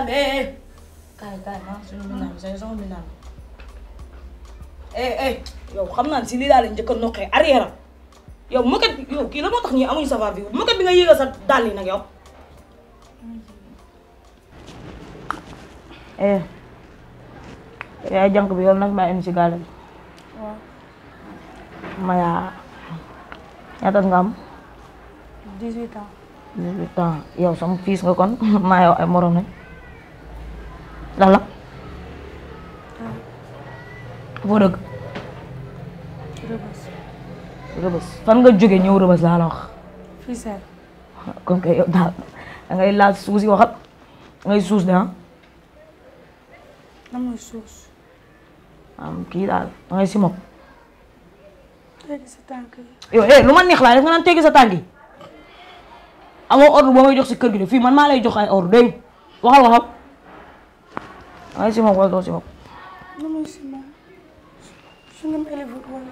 mbindaan kaay maa suñu mbindaan bi sama mbindaan yow xam naa si lii daal njëkk a noqee arrière yow moquette yow kii la moo tax ñii amuñu savoir vivre moquette bi nga yéegal sa dàll yi nag yow. yaay jànk bi yow nag maa indi si gaale bi. waaw. Maya ñaata nga am. 18 ans. 18 ans yow sama fils nga kon maa yow ay morom nañ. lala. foo dëgg. Rëbës. Rëbës fan nga jóge ñëw Rëbës laa la wax. fii seen. kon kay yow daal da ngay laal suus yi waxat ngay suus de ah. lan mooy suus. kii daal da ngay simok. teggi sa tànk yi. yow lu ma neex laa def nga naan teggi sa tànk yi. amoo ordre boo may jox si kër gi de fii man maa lay jox ay ordre dégg waxal da ngay simok wala doo simok. lan mooy simok. su nga ma élève wala.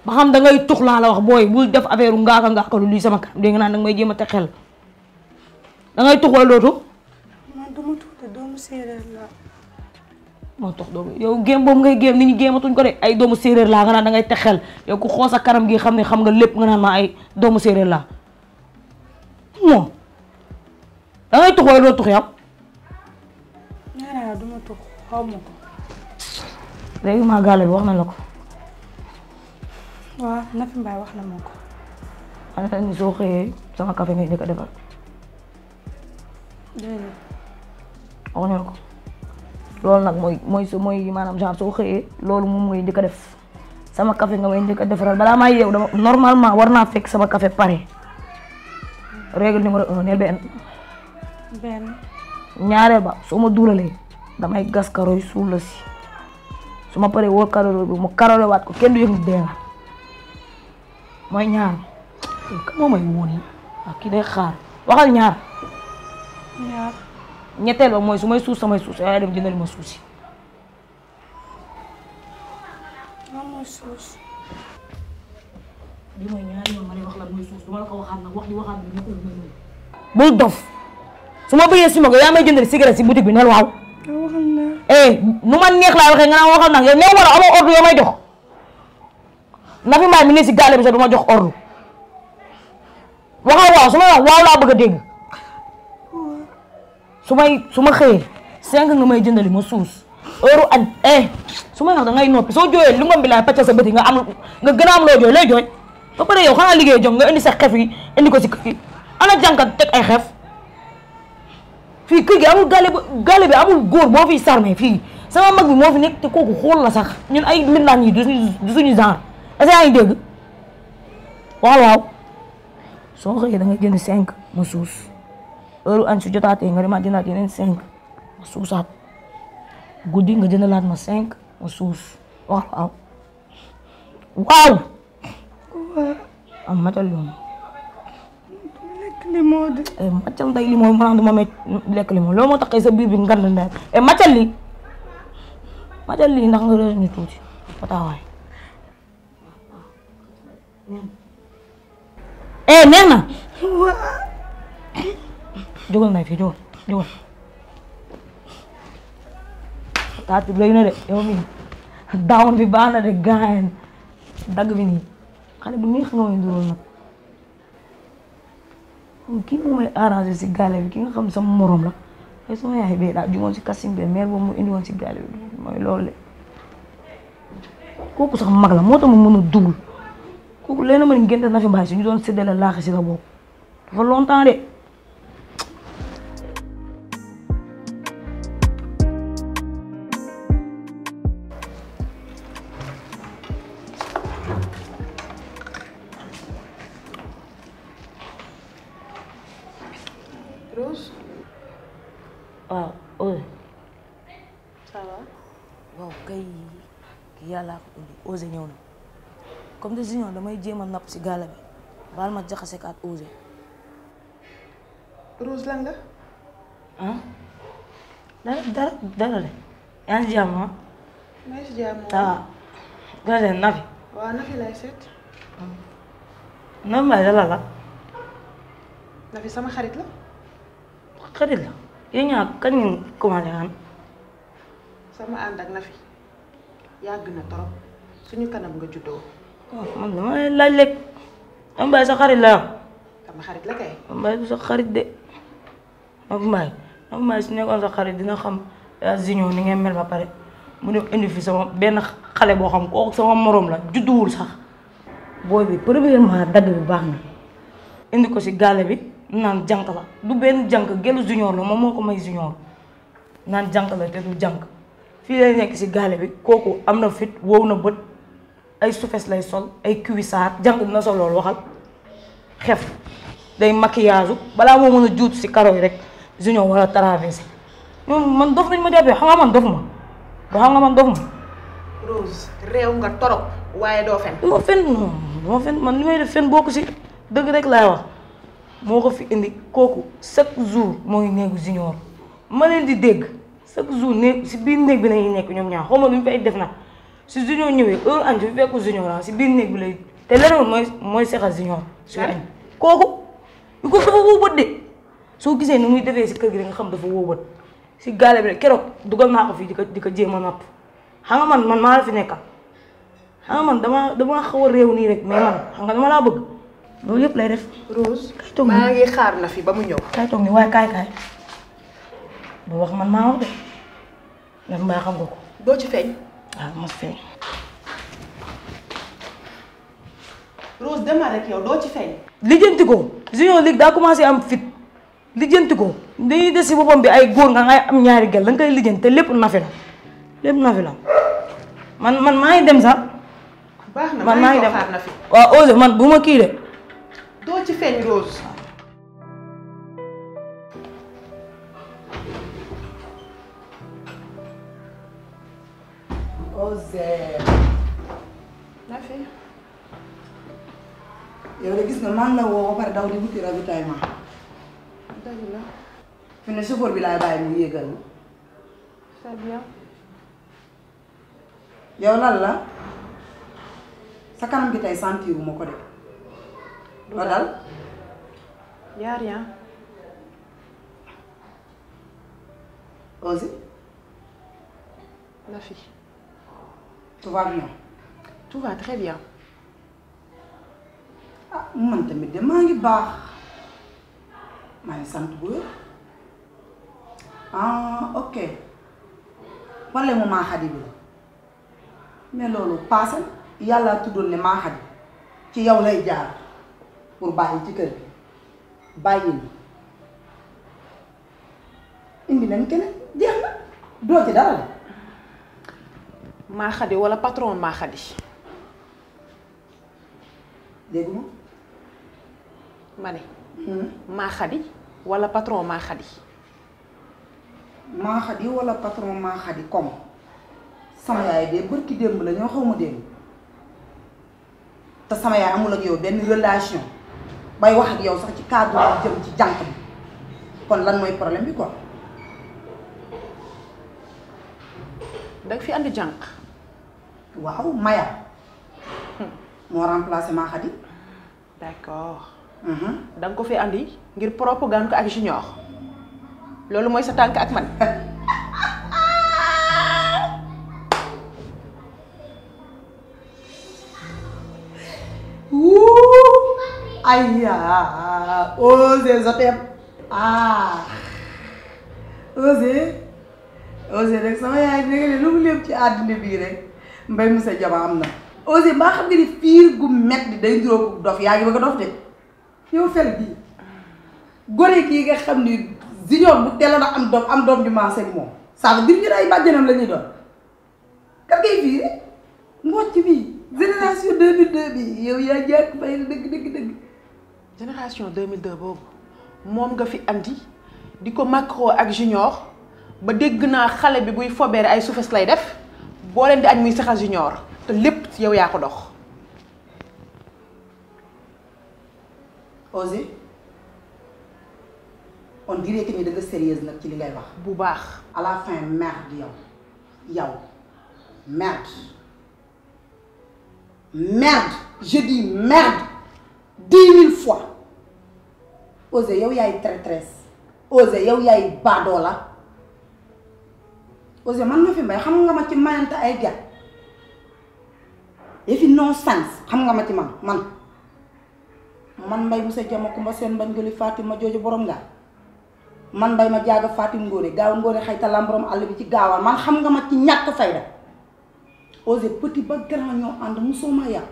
ba xam da ngay tux laa la wax booy bul def affaire ngaaka lu lii sama kanam dégg nga naan da nga may jéem a teg xel da ngay tux wala doo tux. man dama tux de doomu séeréer laa. moo tax doomu yow géem boobu ngay géem nit ñi géematuñ ko de ay doomu séeréer laa nga naan da ngay teg xel yow ku xoos a kanam gi xam ne xam nga lépp nga naan ma ay doomu séeréer laa moom da ngay tux wala doo tux yow. nee naa duma tux xaw ma ko. léegi maa gàlle bi wax na la ko. waaw Nafi Mbaye wax na ma ko. ana ni soo xëyee sama café ngay njëkk a defar. déedéet. waxuñu la ko loolu nag mooy maanaam genre soo xëyee loolu moom mooy njëkk a def sama café nga may njëkk a defaral balaa maa yeew dama normalement war naa fekk sama café pare. règle numéro 1 neel benn. ñaareel ba soo ma duulalee damay gas karoy suul la si su ma paree woo karole bi mu karole waat ko kenn du yëg ni dee nga mooy ñaar ka moo may woon yi waaw kii day xaar waxal ñaar. ñetteel ba mooy su may suus samay suus yaay dem jëndal ma suus yi. lan mooy suus. li mooy ñaari yoon ma lay wax lan mooy suus du ma la ko waxaat nag wax di waxaat bi nekkul lu may bul dof su ma bëggee si ma ko yaa may jëndal cigarette si boutique bi neel waaw. waxal naa. nu ma neex laa waxee nga naan waxal nag yow nee war a amoo ordre yoo may jox Nafi Mbaye mi ne si gaale bi sax du ma jox ordre waxal waaw su ma wax waaw laa bëgg a dégg su ma xëyee 5 nga may jëndali ma suus heure añ su ma wax da ngay noppi soo jooyee lu ngom bi laay pàccal sa bët yi nga gën a am loo jooy lay jooy ba pare yow xanaa liggéey jom nga indi sa xef yi indi ko si kër gi ana jànkat teg ay xef fii kër gi amul gaale bi amul góor boo fiy sarme fii sama mag bi moo fi nekk te kooku xool la sax ñun ay mbindaan yi du suñu genre est-ce que yaa ngi dégg waaw soo xëyee da nga jënd 5 ma suus heure añ su jotaatee nga demaat jëndaat yeneen 5 ma suusaat guddi nga jëndalaat ma 5 ma suus waaw am matal yoon lekk limon de. maccal nday limon ma dama may lekk limon loolu moo tax kay sa biir bi ngand ndey maccal li ndax nga réer ñu tuuti pataawaay nee na jógal nay fii jógal taatu léegi na de yow mii daawon bi baax na de gaayen dagg bi nii xale bu neex nga may ndural nag kii moo may arrangé si gaale bi ki nga xam sama morom la ay sama yaay bee daa jugoon si casting bi mère boobu mu indi woon si gaale bi mooy loolu le kooku sax mag la moo tax mu mën a dugg kooku leen ma ngénte Nafi Mbaye si ñu doon séddale laaxi si la boobu dafa longtemps de Rose. waaw Osé. ça va. waaw kay yàllaa ko indi Osé ñëw na comme de sinon damay jéem a napp si gaala bi baal ma jaxase kaat Osé. Rose lan nga. dara de yaa ngi si jàmm ah. maa ngi si jàmm. waaw. gën a Nafi. waaw Nafi lay seet. Nafi Mbaye la. Nafi sama xarit la. xarit la. yéen ñaar kañ ngeen commencé am. sama ànd ak Nafi yàgg na trop suñu kanam nga juddoo. man dama lay laaj lekk am bàyyi sa xarit la sama xarit la kay. am bàyyi sa xarit de am bàyyi su nekkoon sa xarit dina xam yaa Junior ni ngeen mel ba pare mu dem indi fi sama benn xale boo xam kooku sama morom la judduwul sax booy bi premièrement dagg bi baax na indi ko si gaale bi naan jànk la du benn jànk gelu Junior la moom moo ko may Junior naan jànk la te du jànk fii lay nekk si gaale bi kooku am na fit wow na bët ay sufes lay sol ay cuissard jànk dina sol loolu waxal xef day maquillage balaa moo mën a juut si karo yi rek Junior wala traversé ñoom man dof nañ ma jàppee xam nga man dof ma xam nga man dof ma Rose réew nga torop waaye doo fen. duma fen man li may def fen bokk si dëgg rek laay wax moo ko fi indi kooku chaque jour moo ngi néegu Junior ma leen di dégg chaque jour néeg si biir néeg bi lañuy nekk ñoom ñaar xaw ma lu ñu fay def nag si Junior ñëwee heure añ fi fekku Junior si biir néeg bi lay te leneen mooy sexal Junior su añ kooku yu ko dafa woo bët de soo gisee ni muy defee si kër gi da nga xam dafa woo bët si gaale bi rek keroog dugal naa ko fii di ko jéem a napp xam nga man maa la fi nekkal xam nga man dama xaw a réew nii rek mais man xam nga dama laa bëgg loolu yëpp lay def. Rose maa ngi xaar na fi ba mu ñëw. kaay toog ni waaye kaay bu wax man maa wax de ndax mbaa xam nga ko. doo ci feeñ. waaw ma feeñ. Rose dama rek yow doo ci feeñ. lijjanti ko Junior léegi daa commencé am fit lijjanti ko dañuy des si boppam bi ay góor nga ngay am ñaari gel da nga koy lijjanti te lépp nafi la man maa ngi dem sax. baax na man maa ngi dem xaar na fi. waaw Ose man bu ma kii de. doo ci feeñ Rose. Ose. Nafi. yow de gis nga man la woo ba pare daw di wuti ravitaillement. dëgg la. fi ne chauffeur bi laay bàyyi mu yéegal ma. c'est bien. yow lan la sa kanam gi tey sentiru ma ko de. ba dal. y a rien. Ose. Nafi. tout va bien. tout va très bien. ah man tamit de maa ngi baax maa ngi sant bu wér. ah ok problème mu maa xadi bi la mais loolu paase na yàlla tuddoon ne maa xadi ci yow lay jaar pour bàyyi ci kër gi bàyyi ni indi nañ keneen jeex na doo ci dara la. maa xadi wala patron maa xadi. dégg nga. ma ne. maa xadi wala patron maa xadi. maa xadi wala patron maa xadi comme sama yaay de bërki démb la ñoo xaw ma démb te sama yaay amul ak yow benn relation bay wax ak yow sax ci cadre bi jëm ci jànq bi kon lan mooy problème bi quoi. danga fi andi jànq. waaw Maya moo remplacé maa xadi. d'accord. danga ko fi andi ngir propagande ko ak Junior loolu mooy sa tànk ak man. Aya Ose je t'aime Ose rek sama yaay dégg nga lu mu lépp ci àddina bii rek mbay Moussa Diaba am na. Ose mbaa xam nga ni fiir gu metti day nduróo dof yaa ngi bëgg a dof de yow fel bii gore kii nga xam ni Junior bu teeloon a am doom ju maase ni moom ça veut dire ñu ay bàjjanam la ñuy doon kat ngay fii rek ngocc bi génération 2002 bi yow yaa jàkk fay dëgg. génération 2002 boobu moom nga fi andi di ko Macron ak Junior ba dégg naa xale bi buy fobeere ay suufes lay def boo leen di añ muy saxal Junior te lépp yow yaa ko dox. Ose on dirait que ni da nga sérieuse nag ci li ngay wax. bu baax. à la fin merde yow merde je dis merde 10 000 fois. Ose yow yaay traîtresse Osé yow yaay baadoo la Osé man nga fi mbay xam nga ma ci mayante ay gat yëfi non sens xam nga ma ci man Mbay Moussa Jama Kumba seen mbañ ngëli Fatima jooju borom nga man mbay ma jaaga Fatim Ngóone gaaw Ngóone xayta lamborom àll bi ci gaawaan man xam nga ma ci ñàkk fayda Osé petit ba grand ñoo ànd musoo ma yàq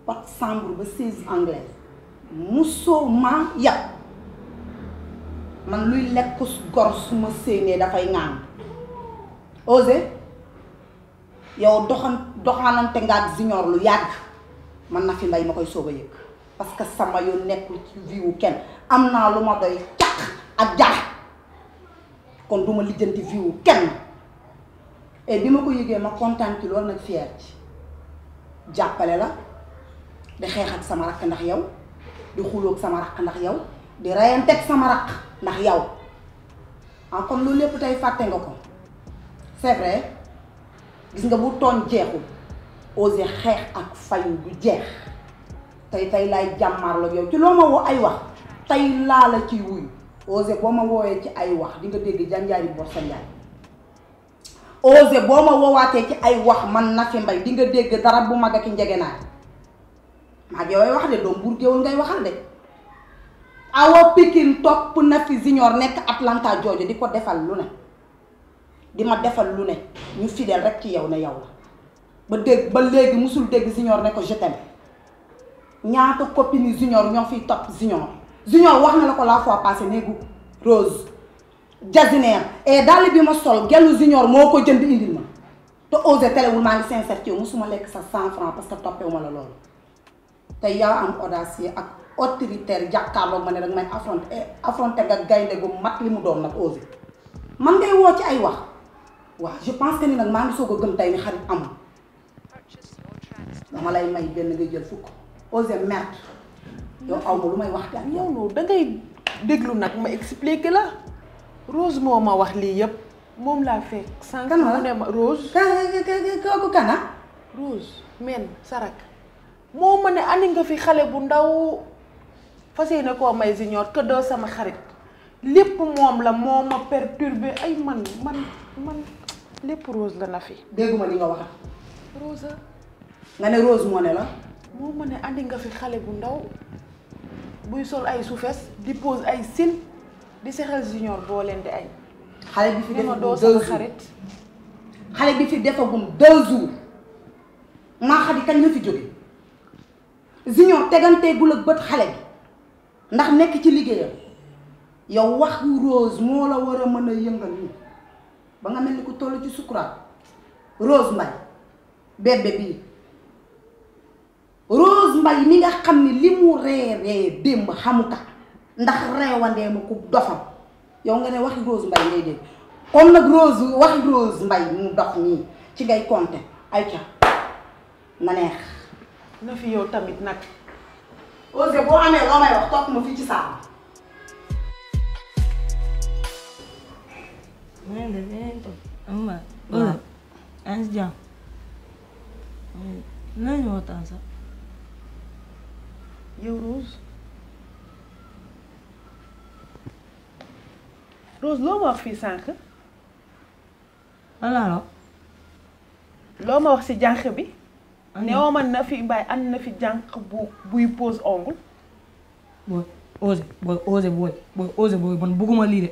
pat chambre ba 16 anglais musoo ma yàq man luy lekk gor su ma séenee dafay ŋaan Osé yow doxanante nga ak Junior lu yàgg man na fi mbay ma koy soog a yëg parce que sama yoon nekkul ci vie wu kenn am naa lu ma doy caq ak jara kon duma lijjanti vie wu kenn et bi ma ko yëgee ma kontaan ci loolu nag fier ci jàppale la di xeex ak sama rakk ndax yow di xuloog sama rakk ndax yow di reyanteeg sama rakk ndax yow kon loolu lépp tey fàtte nga ko c'est vrai gis nga bu tooñ jeexul Osé xeex ak fayu du jeex tey laay jàmmaarloo yow ci loo ma woo ay wax tey laa la ciy wuyu Osé boo ma woowee ci ay wax di nga dégg janjaari bor sa njaay Osé boo ma woowaatee ci ay wax man Nafi Mbaye di nga dégg dara bu mag ak njegenaay maa ngi yow wax de doom buur géwël ngay waxal de Awa Pikine topp Nafi Junior nekk Atlanta jooju di ko defal lu ne di ma defal lu ne ñu fidèle rek ci yow ne yow la ba léegi musul dégg Junior ne ko je t'aime ñaata copine Junior ñoo fiy topp Junior wax na la ko la fois passée néegu Rose Jaziner et dàll bi ma sol gellu Junior moo ko jënd indil ma te Osé telewul maa ngi sincère ci yow musuma lekk sa 100 francs parce que toppewuma la loolu te yaa am audacieux ak autoritaire jàkkaarloog ma ne danga may affronté nga gaynde gu mat li mu doon nag Osé man ngay woo ci ay wax waaw je pense que ni nag maa ngi soog a gëm tey ni xarit amul dama lay may benn ngay jël fukk Osé merde yow aw ma lu may wax ak yow. non dangay déglu nag ma expliquer la Rose moo ma wax lii yëpp moom laa fekk. sànq mu ne ma Rose. kooku kana Rose men sarak moo ma ne andi nga fi xale bu ndaw fas yéene koo may Junior que doo sama xarit lépp moom la moo ma perturbé ay man lépp Rose la na fi. dégguma li nga wax. Rose. nga ne Rose moo ne la. moo ma ne andi nga fi xale bu ndaw buy sol ay suufes di pose ay sil di sexal Junior boo leen di ay. xale bi fi defagum doo 2 sama jours xarit. xale bi fi defagum 2 jours maa xam kañ la fi jóge Junior teganteegul ak bët xale bi ndax nekk ci liggéeyam yow wax Rose moo la war a mën a yëngal nii ba nga mel ni ku toll ci sukuraat Rose Mbaye bébé bii Rose Mbaye mi nga xam ni li mu reeree démb xamuka ndax reewandee ma ku dofam yow nga ne waxi Rose Mbaye ngay dégg kon nag waxi Rose Mbaye mu dox nii ci ngay compter ay ca na neex na fi yow tamit nag. Osé boo amee loo may wax topp ma fii ci saal nañu waxtaan sax. yow Rose loo ma wax fii sànq. voilà. loo ma wax ci jànq bi. neewoo ma Nafi Mbaye ànd na fi jànq buy pose ongle. booy Osé booy man bugguma lii de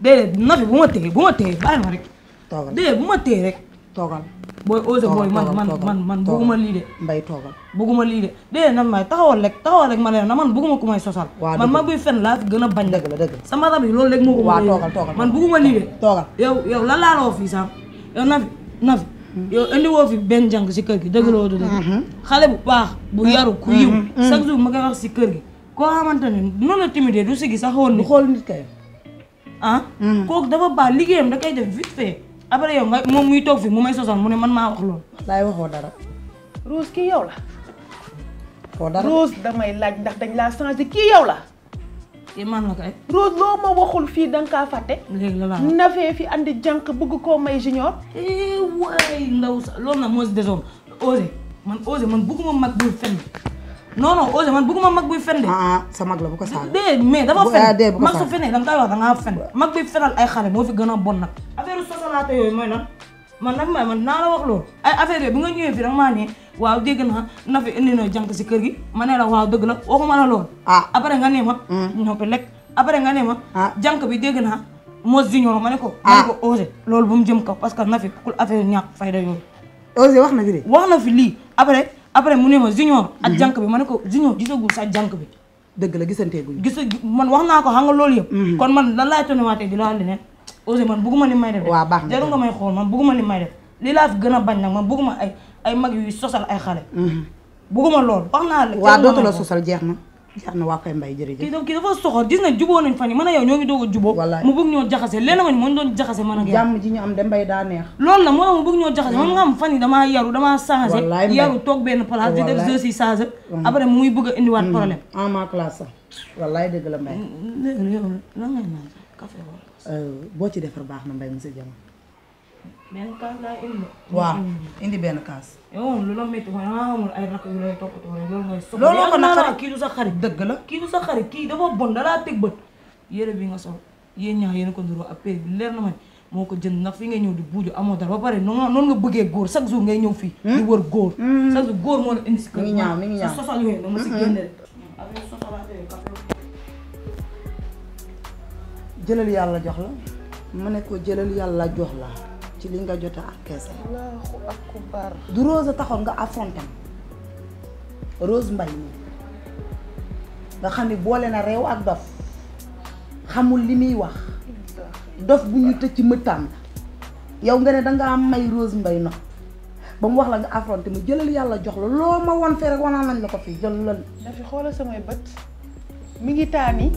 déedéet Nafi bu ma téye bàyyi ma rek. toogal déedéet bu ma téye rek. toogal booy Osé booy man bugguma lii de. Mbaye toogal bugguma lii de déedéet na may taxawal rek ma leen na man bugguma ku may sosal. man ma buy fen laa fi gën a bañ. dëgg la sama rab yi loolu rek moo ko. waaw toogal man bugguma lii de. toogal yow lan laa la woo fii sax yow Nafi yow indi woo fi benn jàng si kër gi dëgg la du dëgg. xale bu baax bu yaru ku yiw. chaque jour ma koy wax si kër gi. koo xamante ne noonu la timidee du sigi sax xool ni. xool nit kay. kooku dafa baax liggéeyam da koy def vite fait. après yow nga moom muy toog fi mu may sosal mu ne man maa wax loolu. laay waxoo dara. Rose kii yow la. waxoo dara Rose damay laaj ndax dañ laa changé kii yow la. kii man la kay. Rose loo ma waxul fii da nga kaa fàtte. léegi la Nafee fi andi jànq bëgg koo may Junior. waay ndaw sa loolu nag moo si desoon Osé man bëgguma mag buy fen non non Ousseyn man bëgguma mag buy fen de. sa mag la bu ko saaga. mais dafa fen bu ko mag su fenee danga koy wax dangaa fen mag buy fenal ay xale moo fi gën a bon nag. affaire sosalaate yooyu mooy lan man nag man naa la wax loolu ay affaire yooyu bi nga ñëwee fii danga maa ne waaw dégg naa na fi indi na jànk si kër gi ma ne la waaw dëgg la waxuma la loolu. après nga ne ma. ñoppi lekk après nga ne ma. jànk bi dégg naa moo junior ma ne ko. Ousseyn loolu bu mu jëm kaw parce que na fi kul affaire ñàkk fayda yooyu. Ousseyn wax na fi de. wax na fi lii après mu ne ma junior ak jànk bi ma ne ko junior gisagul sa jànk bi. dëgg la gisanteeguñu. man wax naa ko xam nga loolu yëpp. kon man lan laay tonewaatee di la wax leneen Ousseyn man bëgguma li may def. waaw baax na jarul nga may xool man bëgguma li may def lii laa fi gën a bañ nag man bëgguma ay mag yuy sosal ay xale. bëgguma loolu wax naa la. waaw dootu la sosal jeex na waa koy mbay jërëjëf. kii dafa soxor gis na juboo nañ fan yi man a yow ñoo ngi doog a juboo. wallaay mu bëgg ñoo jaxase lenn ma ni moo ñu doon jaxase man ak yow. jàmm ji ñu am de mbay daa neex. loolu la moo tax mu bëgg ñoo jaxase man nga am fan yi damaa yaru damaa changé. wallaay mbay yaru toog benn place di def jeu si changé. après muy bëgg a indiwaat problème. en ma classe sax wallaay dëgg la mbay. léegi yow lan ngay naan café wala. boo ci defar baax na mbay monsieur Diama. benn kaas laa indi. waaw indi benn kaas. yow lu la métti mooy ah amul ay rakk yu lay toppatoo rek loolu ngay soxla. looloo ko naqari kii du sa xarit. dëgg la kii du sa xarit kii dafa bon dalaa teg bët. yére bi nga sol yéen ñaar yéen a ko nuroo ak pay bi leer na ma moo ko jënd ndax fi nga ñëw di buuju amoo dara ba pare noonu nga bëggee góor chaque jour ngay ñëw fii. di wër góor. chaque jour góor moo la indi si kër. mi ngi ñaaw sa sosal yooyu dama si génne rek. affaire sosalaate yooyu café. jëlal yàlla jox la ma ne ko jëlal yàlla jox la ci li nga jot ak keese. Allahu akbar. du Rose a taxoon nga affronté Rose Mbaye mi nga xam ne boole na réew ak dof xamul li muy wax dof bu ñu tëj ci mëttaan yow nga ne dangaa may Rose Mbaye no ba mu wax la nga affronté mu jëlal yàlla jox la loo ma won fee rek wanaan nañ la ko fii jëlal. na fi xoolal samay bët mi ngi taami